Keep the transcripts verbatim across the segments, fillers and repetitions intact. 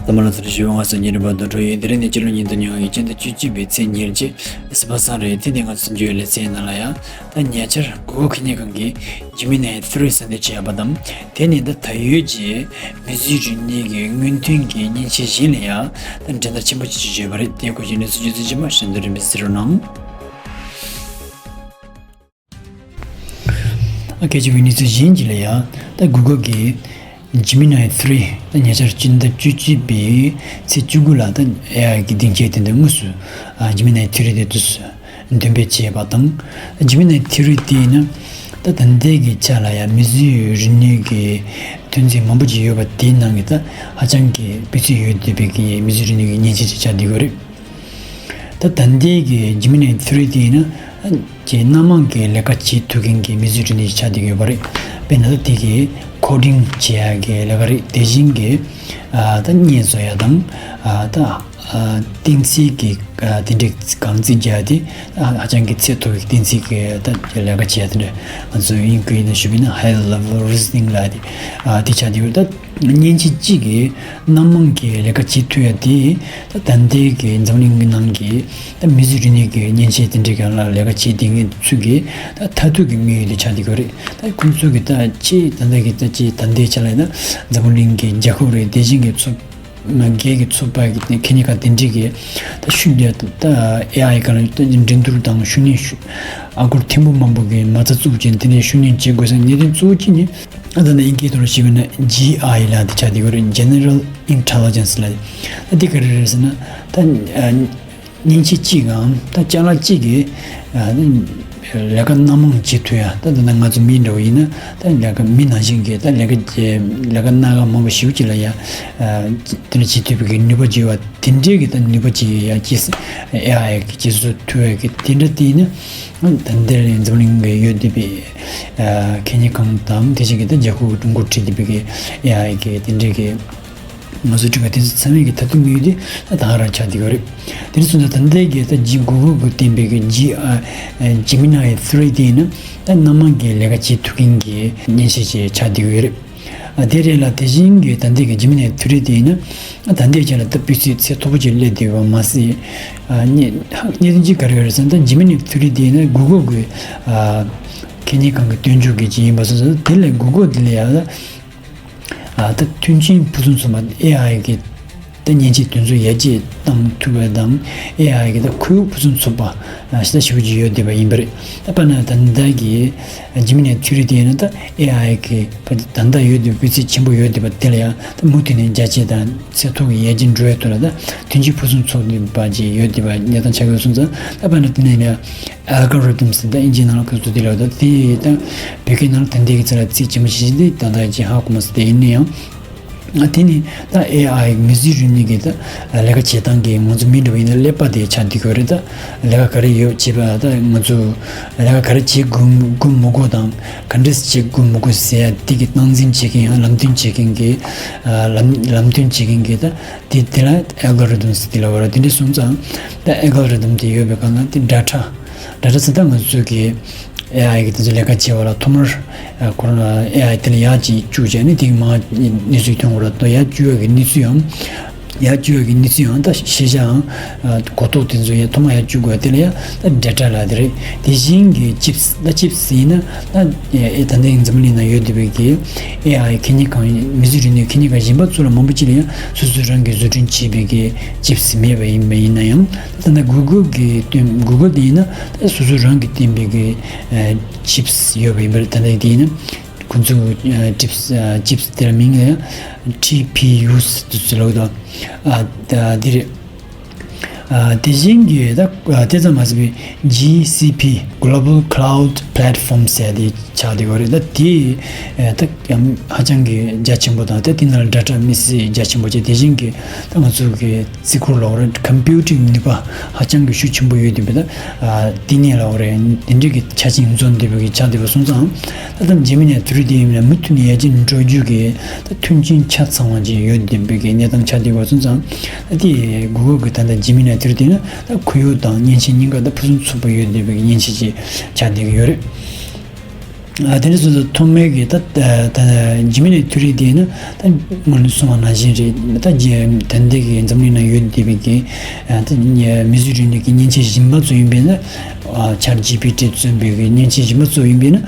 ཚང་མ་ལ་འཚམས་འདྲི་ཞུ། ང་ཚོ་ཉིན་རེ་བར་དུ་འགྲོ་ཡི། དེ་རིང་ནི་སྤྱི་ལོ་ཉིས་སྟོང་ཉི་ཤུ་རྩ་གཉིས་ཕྱི་ཟླ་བཅུ་གཅིག་པའི་ཚེས་ཉེར་གཅིག་གཟའ་པ་སངས་རེད། དེ་ནས་ང་ཚོ་འགྲོ་ཡི་ལེ་ཚན་ནང་ལ་ཡང་ད་ཉེ་ཆར་Google་ཁེ་ཉེ་ཁང་གིས་Gemini three་གསར་འདོན་བྱས་པ་དང་། དེ་ནི་ད་ད་ཡོད་ཀྱི་མི་ཚེའི་རིག་གནས་ཀྱི་སྔོན་ཐོན་གྱི་མཉེན་ཆས་ཞིག་ལ་ཡང་ད་འགྲན་ཟླ་ཆེན་པོ་ཅིག་བྱས་ཡོད་པ་རེད། དེའི་སྐོར་གྱི་གནས་ཚུལ་ཇི་ཙམ་ཇི་མ་ཞིབ་འདུག་རིམ་པས་གསན་རོགས་གནང་། སྐད་ཆ་བའི་གནས་ཚུལ་གཞན་གཅིག་ལ་ཡང་ད་Google་གིས་Gemini three་ད་ཉེ་ཆར་སྤྱི་ཟླ་བཅུ་གཅིག་པའི་ཚེས་བཅུ་དགུ་ལ་ད་ཨེ་ཨའི་གི་སྡིངས་ཆའི་སྟེང་དུ་དངོས་སུ་Gemini three་དེ་དུས་སུ་འདོན་སྤེལ་བྱས་པ་དང་། Gemini three་དེ་ཡིན་ན་ད་ད་ལྟའི་གི་ཆ་ལ་ཡང་མི་ཚེའི་རིག་གནས་ཀྱི་ཐོན་རྫས་མང་པོ་ཅིག་ཡོད་པ་དེའི་ནང་གི་ད་ཧ་ཅང་གི་སྤུས་ཚད་ཡོད་བསྡད་པའི་གི་མི་ཚེའི་རིག་གནས་ཀྱི་མཉེན་ཆས་ཅིག་ཆགས་བསྡད་ཡོད་རེད། ད་ད་ལྟའི་གི་Gemini three་དེ་ཡིན་ན་ཀྱི་སྣ་མང་གི་ལས་ཀ་བྱེད་ཐུབ་མཁན་གྱི་མི་ཚེའི་རིག་གནས་ཤིག་ཆགས་བསྡད་ཡོད་པ་རེད། དཔེར་ན་ད་དེ་གི་coding་བྱེད་ཡག་གི་ལས་ཀ་རེད། དེ་བཞིན་གྱི་ཨ་ད་བརྙན་བཟོ་ཡག་དང་ཨ་ད་ཨ་གཏན་ཚིགས་ཀྱི་ཨ་དེ་འདྲའི་རྐང་རྩེད་རྒྱག་ཡག་དེ་ཨ་ཧ་ཅང་གི་ཚད་མཐོ་བའི་གཏན་ཚིགས་ཀྱི་ད་ལས་ཀ་བྱེད་ཡག་དེ་འདྲ། ང་ཚོ་དབྱིན་སྐད་ནང་ཞུས་པ་ཡིན་ན་high level reasoning་ལབ་ཡག་དེ་ཨ་དེ་ཆགས་བསྡད་ཡོད་རེད། ད་མཉེན་ཆས་གཅིག་གིས་སྣ་མང་གི་ལས་ཀ་བྱེད་ཐུབ་ཡག་དེ་ད་ད་ལྟའི་གི་འཛམ་གླིང་གི་ནང་གི་ད་མི་ཚེའི་རིག་གནས་ཀྱི་མཉེན་ཆས་དེ་འདྲའི་སྒང་ལ་ལས་ཀ་བྱེད་བསྡད་མཁན་ཚོ་གི་ད་མཐར་ཐུག་གི་དམིགས་ཡུལ་དེ་ཆགས་བསྡད་ཡོད་རེད། ད་ཁོང་ཚོ་གི་ད་ཅི་ད་ལྟ་གི་ད་ཅི་ད་ལྟའི་ཆ་ལ་ཡིན་ན་འཛམ་བུ་གླིང་གི་རྒྱལ་ཁབ་རེད། དེ་བཞིན་གྱི་ཚོ་སྒེར་གྱི་ཚོགས་པ་གི་ཁེ་ཉེ་ཁང་དེ་འདྲའི་གི་ད་ཤུགས་ལྡན་ད་ཨེ་ཨའི་སྒང་ལ་ད་འགྲན་བསྡུར་དང་ཤུགས་སྣོན་ཞུ་ཨ་སྒོར་ཐེར་འབུམ་མང་པོ་གི་མ་རྩ་བཙུགས་བྱས་དེ་ནས་ཤུགས་སྣོན་བྱེད་དགོས་ས་གནད་དོན་གཙོ་བོ་གཅིག་ནི། ཨ་ད་ནི་དབྱིན་སྐད་ཐོག་ལ་ཞུས་པ་ན་ཇི་ཨའི་ལབ་དེ་ཆགས་བསྡད་ཡོད་རེད། General Intelligence་ལབ། ཨ་དེ་ག་རེ་རེད་ཟེར་ན་ད་ཨ་མཉེན་ཆས་གཅིག་གམ་ད་ཅ་ལག་གཅིག་གིས་ཨ་ལས་ཀ་སྣ་མང་བྱེད་ཐུབ་ཡ། ད་ད་ནི་ང་ཚོ་མི་འདྲ་བོ་ཡིན་ན་ད་ལས་ཀ་མི་ནང་བཞིན་གྱི་ད་ལས་ཀ་ལས་ཀ་སྣ་ཁ་མང་པོ་ཞེ་པོ་ཅིག་ལ་ཡ་ཨ་དེ་འདྲ་བྱེད་ཐུབ་པའི་གི་ནུས་པ་ཅིག་ཡོད་པ་དེ་འདྲའི་གི་ད་ནུས་པ་ཅིག་ཡ་ཅིག་ཨེ་ཨའི་གིས་བཟོ་ཐུབ་པའི་གི་དེ་འདྲ་དེ་ཡིན་ན། ད་འདིར་འཛམ་གླིང་གི་ཡོད་བསྡད་པའི་ཨ་ཁེ་ཉེ་ཁང་དང་དེ་བཞིན་གྱི་ད་རྒྱལ་ཁབ་ཀྱི་ཀྲུང་གོ་ཁྲིད་བསྡད་པའི་གི་ཨེ་ཨའི་གི་དེ་འདྲའི་གི་ང་ཚོ་ཁྲིད་པ་དེ་ཚོ་ཚང་མའི་གི་ད་དུང་དམིགས་ཡུལ་དེ་ད་ད་ག་རང་ཆགས་བསྡད་ཡོད་རེད། དེ་རིང་སོང་ཙང་ད་ལྟའི་གི་ད་ཇི་Google་གི་བཏོན་པའི་གི་ཇི་ཨ་Gemini three་དེ་ཡིན་ན་ད་སྣ་མང་གི་ལས་ཀ་བྱེད་ཐུབ་མཁན་གྱི་མཉེན་ཆས་ཅིག་ཆགས་བསྡད་ཡོད་རེད། ཨ་དེ་རེད་ལ། དེ་བཞིན་གྱི་ད་ལྟའི་གི་Gemini three་དེ་ཡིན་ན་ད་ལྟའི་ཆ་ལ་ད་སྤུས་ཚད་ཚད་མཐོ་པོ་ཅིག་སླེབས་བསྡད་པ་མ་ཟད། ཨ་གནད་གནད་དོན་གཅིག་ག་རེ་ཡོད་རེད་ཟེར་ན། ད་Gemini three་དེ་ཡིན་ན་Google་གི་ཨ་ཁེ་ཉེ་ཁང་གི་སྟོན་ཕྱོགས་ཀྱི་ཅིག་ཡིན་པ་སོང་ཙང་དེ་ལས་Google་དེ་ལ་ཡང་ཨ་ད་མཐུན་རྐྱེན་ཕུན་སུམ་ཚོགས་པ་ཨེ་ཨའི་གི་ད་མཉེན་ཆས་དེ་ཚོ་ཡར་རྒྱས་གཏང་ཐུབ་པ་དང་། ཨེ་ཨའི་གི་ད་ཁོར་ཡུག་ཕུན་སུམ་ཚོགས་པ་ཨ་ཞེ་དྲག་ཞེ་པོ་ཅིག་ཡོད་བསྡད་པ་ཡིན་པ་རེད། ད་དཔེར་ན་ད་ལྟ་གི་Gemini three་དེ་ཡིན་ན་ད་ཨེ་ཨའི་གི་ད་ལྟ་ཡོད་བསྡད་པའི་སྤུས་ཚད་ཆེན་པོ་ཡོད་བསྡད་པ་དེ་ལ་ཡང་ད་མུ་མཐུད་ནས་རྒྱ་སྐྱེད་དང་ཚད་མཐོ་གི་ཡར་རྒྱས་འགྲོ་ཡ་ཐོག་ལ་ད་མཐུན་རྐྱེན་ཕུན་སུམ་ཚོགས་བསྡད་པ་ཅིག་ཡོད་བསྡད་པ་གནས་སྟངས་ཆགས་ཡོད་སོང་ཙང་། ད་དཔེར་ན་དེ་ནས་ཡང་algorithms་ད་ཨིན་ཇིའི་ནང་ལ་ཁོ་ཚོ་དེ་ལ་ད་དེ་ད་བོད་སྐད་ནང་ལ་ད་ལྟའི་གི་ཚེ་ལ་ཚིག་ཇི་མ་ཇི་བཞིན་དེ་ད་ལྟ་ཅིག་ཧ་གོ་མ་སོང་། དེ་ཡིན་ན་ཡང་། ཨ་དེ་ནི་ད་ཨེ་ཨའི་མི་ཚེའི་རིག་གནས་ཀྱི་ད་ལས་ཀ་བྱེད་སྟངས་ཀྱི་ང་ཚོ་མི་འདྲ་བ་ཡིན་ན་ཀླད་པ་དེ་ཆགས་བསྡད་ཡོད་རེད། ད་ལས་ཀ་ག་རེ་ཡོད་བྱེད་པ། ད་ང་ཚོ་ལས་ཀ་ག་རེ་བྱེད་དགོས་དགོས་མི་དགོས་དང་ག་འདྲས་བྱེད་དགོས་མི་དགོས་ཟེར་ཡ་དེ་གི་སྟངས་འཛིན་བྱེད་མཁན་ཡང་ལམ་སྟོན་བྱེད་མཁན་གྱི་ཨ་ལམ་ལམ་སྟོན་བྱེད་མཁན་གྱི་ད་དེ་དེ་ལ་algorithms་དེ་ལབ་པ་རེད། དེ་འདྲས་སོང་ཙང་ད་algorithm་དེ་ཡོད་པའི་སྒང་ལ་དེ་data data་ཟེར་ད་ང་ཚོ་གི་ཨེ་ཨའི་གི་དེ་ཚོ་ལས་ཀ་བྱེད་པ་ལ་ཐོག་མར་ཨ་ཁོ་རང་ཨེ་ཨའི་དེ་ལ་ཡར་ཅིག་བཅུག་བྱས་ནས་དེ་གི་མར་གནས་ཚུལ་ཐོན་དགོས་རེད། ད་ཡར་བཅུག་ཡག་གི་གནས་ཚུལ་ཡང་ཡར་བཅུག་ཡག་གི་གནས་ཚུལ་ཡང་ད་ཤེས་བྱའང་ཨ་གོ་རྟོགས་དེ་ཚོ་ཡང་ཐོག་མར་ཡར་བཅུག་དགོས། དེ་ལ་ཡང་ད་data་ལབ་དེ་རེད། དེ་བཞིན་གྱི་chips། ད་chips་ཡིན་ན་ད་ཨེ་ད་ལྟའི་འཛམ་གླིང་ནང་ཡོད་བསྡད་པའི་གི་ཨེ་ཨའི་ཁེ་ཉེ་ཁང་མི་ཚེའི་རིག་གནས་ཁེ་ཉེ་ཁང་གཞན་པ་ཚོ་ལ་མང་པོ་ཅིག་ལ་ཡང་སོ་སོ་རང་གིས་བཟོ་སྐྲུན་བྱས་པའི་གི་chips་མེད་པ་ཡིན་པ་ཡིན་ན་ཡང་། ད་ལྟ་Google་གི་སྟོན་Google་དེ་ཡིན་ན་ད་སོ་སོ་རང་གིས་བཏོན་པའི་གི་ཨ་chips་ཡོད་པ་ཡིན་པར། ད་ལྟ་དེ་ཡིན་ན་ཁོ་ཚོ་ཨ་chips་ཨ་chips་དེ་ལ་མིང་ལ་ཡང་ཊི་པི་ཡུ་ཟེར་ལབ་འདུག་ཨ་ད་དེ་རེད། ཨ་དེ་བཞིན་གྱི་ད་ཨ་དེ་ཙམ་མ་ཟད་པའི་ཇི་སི་པི་Global Cloud Platform་ཟེར་དེ་ཆགས་བསྡད་ཡོད་རེད། ད་དེ་ཨ་ད་ཡང་ཧ་ཅང་གི་རྒྱ་ཆེན་པོ་དང་། ད་དེ་ནང་ལ་data་མི་སེ་རྒྱ་ཆེན་པོ་བྱས། དེ་བཞིན་གྱི་ད་ང་ཚོ་གི་བརྩི་བཀུར་ལབ་དགོས་རེད། Computing་ནུས་པ་ཧ་ཅང་གི་ཤུགས་ཆེན་པོ་ཡོད་བསྡད་པའི་ད་ཨ་བསྟི་གནས་ལབ་དགོས་རེད། དེ་འདྲའི་གི་ཆ་རྐྱེན་འཛོམས་བསྡད་པའི་གི་ཆགས་བསྡད་པ་སོང་ཙང་། ད་ལྟ་Gemini three་དེ་ཡིན་ན་མུ་མཐུད་ནས་ཡར་རྒྱས་འགྲོ་རྒྱུ་གི་ད་མཐུན་རྐྱེན་ཆ་ཚང་བ་ཅིག་ཡོད་བསྡད་པའི་གི་གནས་སྟངས་ཆགས་བསྡད་པ་སོང་ཙང་། ད་དེ་Google་གི་ད་ལྟ་Gemini three་དེ་ན་ད་ཁོར་ཡུག་དང་མཉེན་ཆས་གཉིས་ཀ་ད་ཕུན་སུམ་ཚོགས་པ་ཡོད་བསྡད་པའི་གི་མཉེན་ཆས་ཅིག་ཆགས་བསྡད་ཀྱི་ཡོད་རེད། ཨ་དེ་འདྲ་སོང་ཙང་ཐོག་མའི་གི་ད་ད་ད་ཇི་མི་ནའི་ཐིའོ་རི་དེ་ཡིན་ན་ད་སྔོན་ལ་གསུངས་པ་ནང་བཞིན་རེད། ད་རྗེ་ད་ལྟའི་གི་འཛམ་གླིང་ནང་ཡོད་བསྡད་པའི་གི་ཨ་ད་མིས་བཟོས་རིག་གནས་ཀྱི་མཉེན་ཆས་གཞན་པ་ཚོ་ཡིན་པས་ན། ཨ་ཆར་ཇི་པི་ཊི་བརྩོན་པའི་གི་མཉེན་ཆས་གཞན་པ་ཚོ་ཡིན་པས་ན།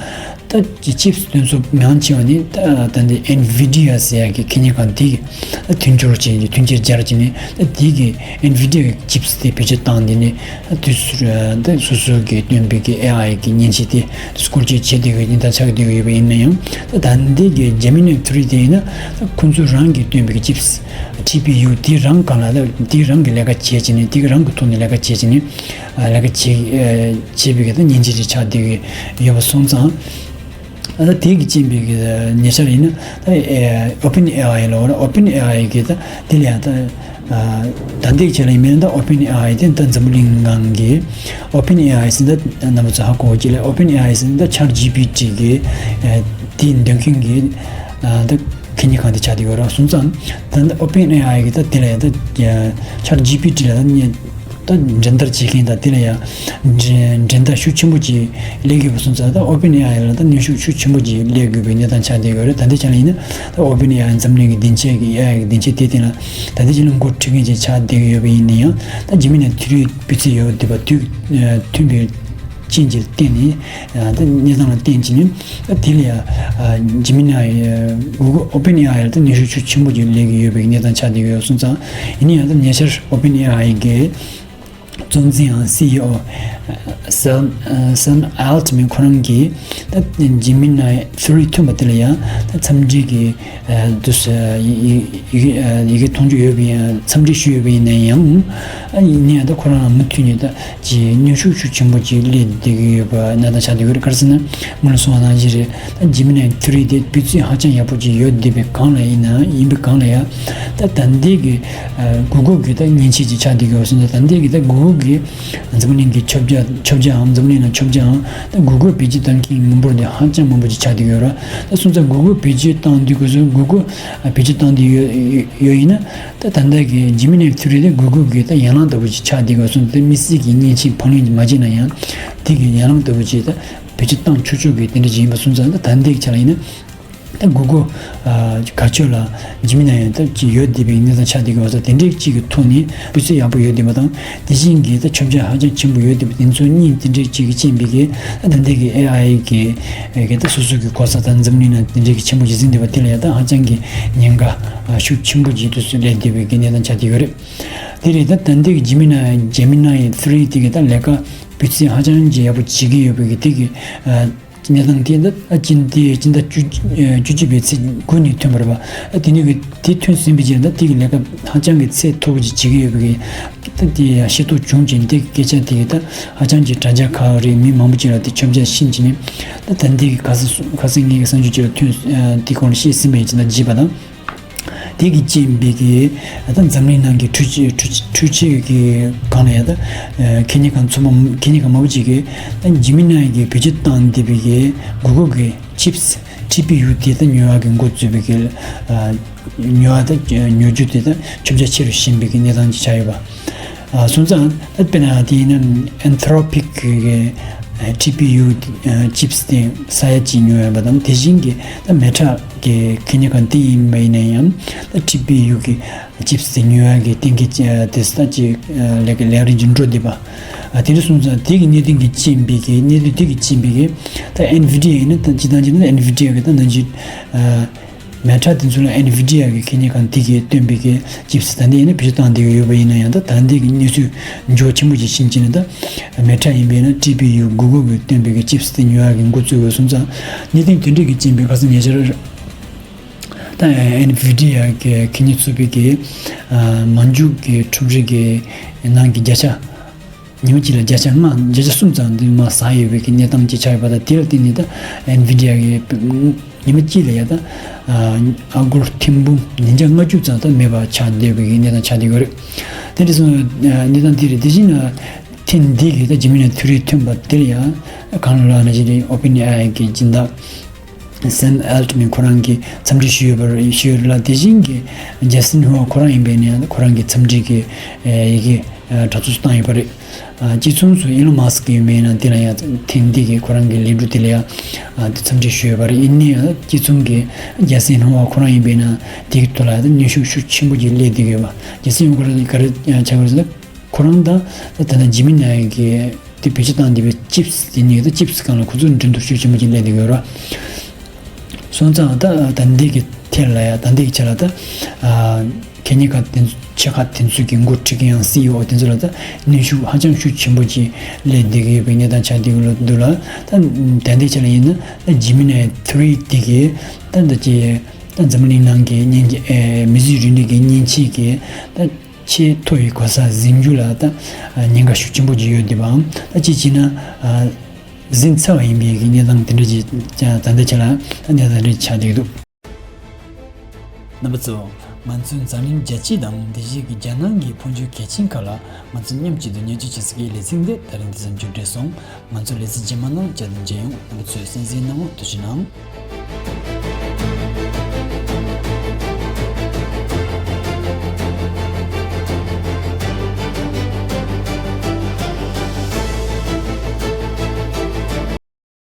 ད་ཅི་ཅིབ་སི་སྟོན་ཚུལ་མང་ཆེ་བ་ནི་ད་ད་འདི་ཨེན་བྷི་ཌི་ཡ་ཟེར་ཡག་གི་ཁེ་ཉེ་ཁང་དེ་གི་ད་མཐུན་སྦྱོར་བྱས་ནས་མཐུན་རྐྱེན་སྦྱར་བྱས་ནས། ད་དེ་གི་ཨེན་བྷི་ཌི་ཡ་གི་ཅིབ་སི་དེ་བེད་སྤྱོད་བཏང་དེ་ནས་ད་དུས་སུ་ད་སོ་སོ་གི་སྟོན་པའི་གི་ཨེ་ཨའི་གི་མཉེན་ཆས་དེ་སྐོར་སྐྱོད་བྱེད་བསྡད་ཡོད་ཉིན་ད་ཆགས་བསྡད་ཡོད་པ་ཡིན་ན་ཡང་། ད་ད་ལྟའི་གི་ཇེ་མི་ནའི་ཐིའོ་རི་དེ་ཡིན་ན་ད་ཁོང་ཚོ་རང་གི་སྟོན་པའི་གི་ཅིབ་སི་ཊི་པི་ཡུ་དེ་རང་སྒང་ལ་ད་དེ་རང་གི་ལས་ཀ་བྱེད་བྱས་ནས་དེ་གི་རང་གི་ཐོག་ནས་ལས་ཀ་བྱེད་བྱས་ནས་ལས་ཀ་བྱེད་བྱེད་པའི་གི་ད་མཉེན་ཆས་ཅིག་ཆགས་བསྡད་ཡོད་པ་སོང་ཙང་། ད་དེ་གི་ཅིག་པའི་གི་ཉེ་ཆར་ཡིན་ན་ད་ཨོ་པན་ཨེ་ཨའི་ལ་འོ་ན་ཨོ་པན་ཨེ་ཨའི་གི་ད་དེ་ལ་ཡང་ད་ད་འདེགས་བྱས་ལ་ཡིན་མིན་ད་ཨོ་པན་ཨེ་ཨའི་དེ་ད་འཛམ་བུ་གླིང་ནང་གི་ཨོ་པན་ཨེ་ཨའི་ཟེར་ད་རྣམ་པ་ཚོ་ཧ་གོ་གི་ལ། ཨོ་པན་ཨེ་ཨའི་ཟེར་ད་ཆར་ཇི་པི་ཊི་གི་དེ་འདོན་མཁན་གི་ད་ཁེ་ཉེ་ཁང་དེ་ཆགས་བསྡད་ཡོད་ར་སོང་ཙང་། ད་ཨོ་པན་ཨེ་ཨའི་གི་ད་དེ་ལ་ཡང་ད་ཆར་ཇི་པི་ཊི་ལ་ད་ད་འགྲན་བསྡུར་བྱེད་མཁན་དང་དེ་ལ་ཡང་འགྲན་འགྲན་ཟླ་ཤུགས་ཆེན་པོ་ཅིག་སླེབས་ཡོད་པ་སོང་ཙང་། ད་ཨོ་པན་ཨེ་ཨའི་ལ་ད་གནོན་ཤུགས་ཤུགས་ཆེན་པོ་ཅིག་སླེབས་དགོས་པའི་གནས་སྟངས་ཆགས་བསྡད་ཡོད་རེད། ད་ལྟའི་ཆ་ལ་ཡིན་ན་ད་ཨོ་པན་ཨེ་ཨའི་འཛམ་གླིང་གི་སྡིངས་ཆའི་གི་ཨེ་ཨའི་གི་སྡིངས་ཆ་དེ་སྟེང་ལ་ད་ལྟའི་ཆ་ལ་འགོ་ཁྲིད་མཁན་ཅིག་ཆགས་བསྡད་ཀྱི་ཡོད་པ་ཡིན་ན་ཡང་། ད་ཇེ་མི་ནའི་ཐིའོ་རི་སྤུས་ཚད་ཡོད་བསྡད་པ་དུས་མཐུན་པའི་རྐྱེན་གྱིས་བརྟེན་ནས། ད་གནས་སྟངས་ལ་བརྟེན་བྱས་ནས་ད་དེ་ལ་ཡང་ཇེ་མི་ནའི་གུ་གལ་ཨོ་པན་ཨེ་ཨའི་ལ་ད་གནོན་ཤུགས་ཤུགས་ཆེན་པོ་ཅིག་སླེབས་ཀྱི་ཡོད་པའི་གནས་སྟངས་ཆགས་བསྡད་ཀྱི་ཡོད་སོང་ཙང་། ཡིན་ན་ཡང་ད་ཉེ་ཆར་ཨོ་པན་ཨེ་ཨའི་གི་གཙོ་འཛིན་ཡང་སི་ཨི་ཨོ་སེམ་སེམ་ཨལ་ཊི་མན་ཁོ་རང་གིས་ད་ཇེ་མི་ནའི་ཐིའོ་རི་ཐོན་པ་དེ་ལ་ཡང་ད་འཚམས་འདྲི་གི་དུས་སུ་ཡི་གེ་ཡི་གེ་མཐོང་རྒྱུ་ཡོད་པ་ཡིན། འཚམས་འདྲི་ཞུས་ཡོད་པ་ཡིན་ན་ཡང་། ཨ་ཡིན་ནའི་ད་ཁོ་རང་ལ་མུ་མཐུད་ནས་ད་ཅིག་གནོན་ཤུགས་ཤུགས་ཆེན་པོ་ཅིག་སླེབས་བསྡད་ཀྱི་ཡོད་པ་གནས་སྟངས་ཆགས་བསྡད་ཡོད་རེད། ག་རེ་ཟེར་ན་སྔོན་ལ་གསུངས་པ་ནང་བཞིན་རེད། ད་ཇེ་མི་ནའི་ཐིའོ་རི་དེ་སྤུས་ཚད་ཧ་ཅང་ཡག་པོ་ཅིག་ཡོད་བསྡད་པའི་སྒང་ལ་ཡིན་ན་ཡིན་པའི་སྒང་ལ་ཡང་། ད་ད་ལྟའི་གི་གུ་གལ་གི་ད་མཉེན་ཆས་ཅིག་ཆགས་བསྡད་ཀྱི་ཡོད་སོང་ཙང་། ད་ལྟའི་གི་ད་གུ་གལ་གི་འཛམ་གླིང་གི་ཁྱབ་རྒྱ་ཁྱབ་རྒྱའམ་འཛམ་གླིང་ནང་ཁྱབ་རྒྱའམ་ད་གུ་གལ་བེད་སྤྱོད་བཏང་མཁན་མི་འབོར་དེ་ཧ་ཅང་མང་པོ་ཅིག་ཆགས་བསྡད་ཀྱི་ཡོད་རེད། ད་སོང་ཙང་གུ་གལ་བེད་སྤྱོད་བཏང་དུས་སྐབས་སུ་གུ་གལ་བེད་སྤྱོད་བཏང་བསྡད་ཡོད་ཡོད་ཡིན་ན། ད་ད་ལྟ་གི་ཇེ་མི་ནའི་ཐིའོ་རི་དེ་གུ་གལ་གི་ད་ཡན་ལག་ལྟ་བུ་ཅིག་ཆགས་བསྡད་ཀྱི་ཡོད་སོང་། དེ་དམིགས་བསལ་གྱི་མཉེན་ཆས་བང་ལེན་མ་བྱས་ན་ཡང་དེ་གི་ཡན་ལག་ལྟ་བུ་ཅིག་ད་བེད་སྤྱོད་བཏང་ཆོག་ཆོག་གི་དེ་འདྲ་ཅིག་ཡིན་པ་སོང་ཙང་། ད་ད་ལྟའི་ཆ་ལ་ཡིན་ན་ད་གུ་གལ་ག་ཆོད་ལ་ཇེ་མི་ནའི་ཡང་ད་ཅིག་ཡོད་བསྡད་པའི་གནས་སྟངས་ཆགས་བསྡད་ཀྱི་ཡོད་ཙང་། དེ་འདྲའི་ཅིག་གི་ཐོག་ནས་སྤུས་ཚད་ཡག་པོ་ཡོད་བསྡད་པ་དང་། དེ་བཞིན་གྱི་ད་ཁྱབ་རྒྱ་ཧ་ཅང་ཆེན་པོ་ཡོད་བསྡད་པ་དེ་ཚོ་གཉིས་དེ་འདྲའི་ཅིག་གི་རྐྱེན་པས་གི་ད་ད་ལྟའི་གི་ཨེ་ཨའི་གི་གི་ད་སོ་སོ་གི་གོ་ས་ད་འཛམ་གླིང་ནང་དེ་འདྲའི་གི་ཆེན་པོ་ཅིག་ཟིན་བསྡད་པ་དེ་ལ་ཡང་ད་ཧ་ཅང་གི་ཉེན་ཁ་ཤུགས་ཆེན་པོ་ཅིག་དུས་སུ་སླེབས་བསྡད་པའི་གི་གནས་སྟངས་ཆགས་བསྡད་ཡོད་རེད། དེ་རེད། ད་ད་ལྟའི་གི་ཇེ་མི་ནའི་ཇེ་མི་ནའི་ཐིའོ་རི་དེ་གི་ད་ལས་ཀ་སྤུས་ཚད་ཧ་ཅང་གི་ཡག་པོ་བྱེད་ཀྱི་ཡོད་པའི་གི་དེ་གི་གནས་སྟངས་དེ་ད་ཨ་སྤྱི་ཟླ་སྤྱི་ཟླ་བཅུ་བཅུ་གཅིག་པའི་ཚེས་དགུ་ནས་ཐོན་པ་རེད་པ། ཨ་དེ་ནས་གི་དེ་ཐོན་ཟིན་པའི་རྗེས་ད་དེ་གི་ལས་ཀ་ཧ་ཅང་གི་ཚད་མཐོ་པོ་ཅིག་བྱེད་ཀྱི་ཡོད་པའི་གི་ད་དེ་ཡང་ཤེས་རྟོགས་བྱུང་རྗེས་དེ་གི་སྐད་ཆ་དེ་གི་ད་ཧ་ཅང་གི་དྲ་རྒྱ་ཁག་རེད། མི་མང་པོ་ཅིག་ལ་དེ་ཁྱབ་རྒྱ་ཕྱིན་རྗེས་ནས་ད་ད་ལྟའི་གི་ཁ་སང་ཁ་སང་ངེད་ཀྱི་གསར་འགྱུར་ཅིག་ལ་ཐོན། ཨ་དེ་སྐོར་ལ་བཤད་ཟིན་པའི་རྗེས་ད་བརྗེད་པ་དང་། དེ་གི་རྐྱེན་པས་གི་ད་འཛམ་གླིང་ནང་གི་འཕྲུལ་ཆས་འཕྲུལ་འཕྲུལ་ཆས་ཀྱི་སྒང་ལ་ཡང་ད་ཁེ་ཉེ་ཁང་ཚོ་མ་ཁེ་ཉེ་ཁང་མང་པོ་ཅིག་གིས་ད་ཇེ་མི་ནའི་གི་བེད་སྤྱོད་བཏང་བསྡད་པའི་གི་གུ་གལ་གི་ཅིབ་སི་ཊི་པི་ཡུ་དེ་ད་ཉོ་བ་གི་འགོ་བཙུགས་པའི་གི་ཉོ་བ་ད་ཉོ་རྒྱུ་དེ་ད་ཁྱབ་རྒྱ་ཆེ་རུ་ཕྱིན་པའི་གི་གནས་སྟངས་ཅིག་ཆགས་ཡོད་པ། ཨ་སོང་ཙང་ད་དཔེར་ན་དེ་ཡིན་ན་ཨན་ཐོ་རོ་པིག་གི་ཊི་པི་ཡུ་ཅིབ་སི་དེ་ས་ཡ་གཅིག་ཉོ་ཡོད་པ་དང་། དེ་བཞིན་གྱི་ད་མེ་ཊ་གི་ཁེ་ཉེ་ཁང་དེ་ཡིན་པ་ཡིན་ན་ཡང་ད་ཊི་པི་ཡུ་གི་ཅིབ་སི་དེ་ཉོ་ཡག་གི་གཏན་འཁེལ་དེ་ད་ཅིག་ལས་ཀ་ལས་རིམ་ཅིག་འགྲོ་བསྡད་པ། ཨ་དེ་འདྲ་སོང་ཙང་དེ་གི་གནད་དོན་གྱི་རྐྱེན་པས་གི་གནད་དོན་དེ་གི་རྐྱེན་པས་གི་ད་ཨེན་བྷི་ཌི་ཡ་ཡིན་ན་ད་སྤྱིར་བཏང་བྱས་ན་ཨེན་བྷི་ཌི་ཡ་གི་ད་ནང་བཞིན་ཨ། མེ་ཊ་དེ་ཚོ་ལ་ཨེན་བྷི་ཌི་ཡ་གི་ཁེ་ཉེ་ཁང་དེ་གིས་བཏོན་པའི་གི་ཅིབ་སི་ད་ལྟ་ཡིན་ན་བེད་སྤྱོད་བཏང་བསྡད་ཡོད་པ་ཡིན་ན་ཡང་། ད་ད་ལྟའི་གི་གནས་ཚུལ་འགྱུར་བ་ཆེན་པོ་ཅིག་ཕྱིན་རྗེས་ནས་ད་མེ་ཊ་ཡིན་པས་ན་ཊི་པི་ཡུ་གུ་གལ་གིས་བཏོན་པའི་གི་ཅིབ་སི་དེ་ཉོ་ཡག་གི་འགོ་བཙུགས་ཡོད་སོང་ཙང་། གནད་དོན་དེ་འདྲ་གི་རྐྱེན་པས་ཁ་སང་ཉེ་ཆར་ད་ཨེན་བྷི་ཌི་ཡ་གི་ཁེ་ཉེ་ཚོགས་པའི་གི་མ་འཇུག་གི་ཕྲུ་གུ་རིགས་ཀྱི་ནང་གི་བརྒྱ་ཆ། ཉི་མ་གཅིག་ལ་བརྒྱ་ཆ་ལྔ་བརྒྱ་ཆ་གསུམ་ཙམ་འདི་མར་ཟག་ཡོད་པའི་གི་གནས་སྟངས་ཅིག་ཆགས་ཡོད་པ་དང་། དེ་ལ་བརྟེན་ནས་ད་ཨེན་བྷི་ཌི་ཡ་གི་ཉི་མ་གཅིག་ལ་ཡ་ད་ཨ་སྒོར་ཐེར་འབུམ་ཉིས་བརྒྱ་ལྔ་བཅུ་ཙམ་ད་མེད་པ་ཆགས་བསྡད་པའི་གི་གནས་སྟངས་ཆགས་བསྡད་ཡོད་རེད། དེ་འདྲ་སོང་གནས་སྟངས་དེ་རེད། དེ་བཞིན་ཐེངས་འདི་གི་ད་ཇེ་མི་ནའི་ཐིའོ་རི་ཐོན་པ་དེར་ཡང་གང་ལ་ལབ་ན་ཅིག་རེད། ཨོ་པན་ཨེ་ཨའི་གི་སྦྱིན་བདག་སེམ་ཨལ་ཊི་མན་ཁོ་རང་གིས་འཚམས་འདྲི་ཞུས་ཡོད་པ་རེད། ཞུས་ཡོད་རེད་ལ། དེ་བཞིན་གྱི་ཇེ་སིན་ཧུའ་ཁོ་རང་ཡིན་པས་ནས་ཁོ་རང་གི་འཚམས་འདྲི་གི་ཡི་གེ་ དྲ་ཚུགས་སུ་བཏང་ཡོད་པ་རེད། ཨ། གཅིག་མཚུངས་སུ་ཨི་ལོན་མཱ་སི་ཀི་ཡིན་པས་ན་དེ་ལ་ཡང་ཐེངས་འདི་གི་ཁོ་རང་གི་ལས་འགུལ་དེ་ལ་ཡང་ཨ། དེ་འཚམས་འདྲི་ཞུས་ཡོད་པ་རེད། ཡིན་ནའི་ཡང་གཅིག་མཚུངས་ཀྱི་རྒྱལ་སྲས་སྣང་བ་ཁོ་རང་ཡིན་པས་ན་དེ་གི་ཐོག་ལ་ཡང་གནོན་ཤུགས་ཤུགས་ཆེན་པོ་ཅིག་སླེབས་བསྡད་ཀྱི་ཡོད་པ། རྒྱལ་སྲས་སྣང་བ་ཁོ་རང་ག་རེ་ཆགས་ཀྱི་ཡོད་ཟེར་ན། ཁོ་རང་དང་ད་ལྟ་འཇིགས་མེད་ནང་གི་དེ་བེད་སྤྱོད་བཏང་བསྡད་པའི་ཅིབ་སི་དེ་གཉིས་ད་ཅིབ་སི་སྒང་ལ་ཁོ་ཚོ་འགྲན་བསྡུར་ཤུགས་ཆེན་པོ་ཅིག་སླེབས་བསྡད་ཀྱི་ཡོད་རེད། སོང་ཙང་ད་ད་འདི་གི་ཐད་ལ་ཡ། ད་འདི་གི་ཆ་ལ་ད་ཨ། གད་སྙིགས་ཁང་དེ་ཚོ་ཆེ་ཁག་དེ་ཚོ་གི་འགོ་ཁྲིད་མཁན་ཡང་སི་ཨི་ཨོ་དེ་ཚོ་ལ་ད་གནོན་ཤུགས་ཧ་ཅང་ཤུགས་ཆེན་པོ་ཅིག་སླེབས་བསྡད་ཀྱི་ཡོད་པའི་གནས་སྟངས་ཆགས་བསྡད་ཀྱི་འདུག་ལ། ད་ད་འདི་ཆ་ལ་ཡིན་ན་ད་ཇི་མི་ནའི་ཐི་རི་དེ་གི་ད་ད་ཅི་ད་འཛམ་གླིང་ནང་གི་མཉེན་ཆས། ཨེ། མི་སྲིད་རིང་ལུགས་ཀྱི་མཉེན་ཆས་ཀྱི་ད་ཆེས་མཐོ་བའི་གོ་ས་འཛིན་རྒྱུ་ལ་ད་ཉེན་ཁ་ཤུགས་ཆེན་པོ་ཅིག་ཡོད་བསྡད་པའམ། ད་ཅི་བྱས་ན་ཨ། འཛིན་ཚར་བ་ཡིན་པའི་གི་གནས་སྟངས་དེ་འདྲ་ཅིག་ཀྱང་ད་ལྟའི་ཆ་ལ་གནས་སྟངས་རེ་ཆགས་བསྡད་འདུག་རྣམ་པ་ཚོ། ང་ཚོའི་འཛམ་གླིང་རྒྱལ་སྤྱི་དང་དེ་བཞིན་གྱི་རྒྱལ་ནང་གི་འཕོ་འགྱུར་གལ་ཆེན་ཁག་ལ་ང་ཚོ་མཉམ་གཅིག་ཏུ་བརྙས་བཅོས་བྱེད་ས་གི་ལེ་ཚན་འདི་ད་རིང་འདི་ཙམ་མཇུག་སྒྲིལ་སོང་། ང་ཚོ་ལེ་ཚན་རྗེས་མ་ནང་བསྐྱར་དུ་མཇལ་ཡོང་། རྣམ་པ་ཚོས་གསན་གཟིགས་གནང་བར་ཐུགས་རྗེ་གནང་།